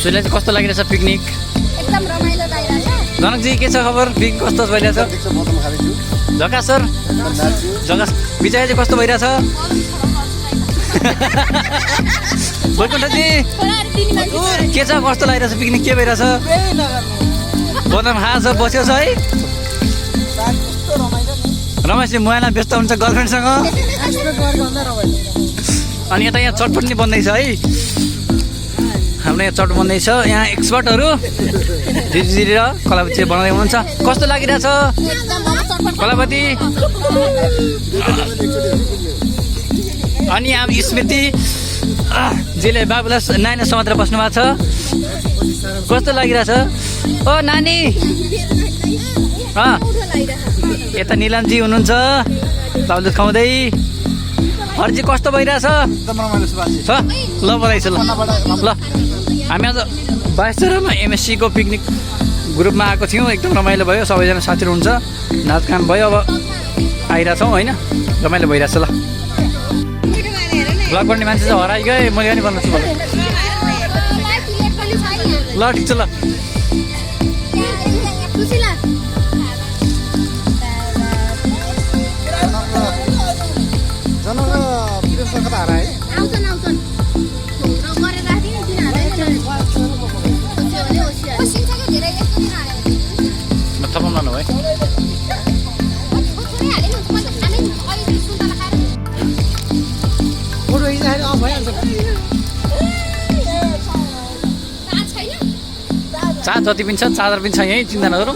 सुइलाई चाहिँ कस्तो लागिरहेछ पिकनिक? एकदम रमाइलो लागिरहेछ। जनकजी के छ खबर? पिकनिक कस्तो भइरहेछ? झकास सर, झकास। विजय चाहिँ कस्तो भइरहेछ? बैकुण्ठजी के छ, कस्तो लागिरहेछ पिकनिक? के भइरहेछ? बदम खास बस्यो छ है। रमेशजी मुहाना व्यस्त हुन्छ गर्लफ्रेन्डसँग। अनि यता यहाँ चटपट नि बन्दैछ है। हाम्रो यहाँ चट बन्दैछ। यहाँ एक्सपर्टहरू दिदी र कलावती बनाउँदै हुनुहुन्छ। कस्तो लागिरहेछ कलावती? अनि यहाँ स्मृति जेले बाबुलाई नानी समातेर बस्नु भएको छ। कस्तो लागिरहेछ ओ नानी? यता निलमजी हुनुहुन्छ बाबुले खुवाउँदै। हर्जी कस्तो भइरहेछ? ल बधाई छ। ल हामी आज 22 एमएससीको पिकनिक ग्रुपमा आएको थियौँ। एकदम रमाइलो भयो। सबैजना साथीहरू हुन्छ, नाचगान भयो। अब आइरहेछौँ होइन, रमाइलो भइरहेछ। ल ब्लग गर्ने मान्छे चाहिँ हराइगए, मैले पनि भन्दैछु। ल ठिक छ। ल थपाउनु है। चार्ज जति पनि छ, चार्जर पनि छ यहीँ, चिन्ता नगरौँ।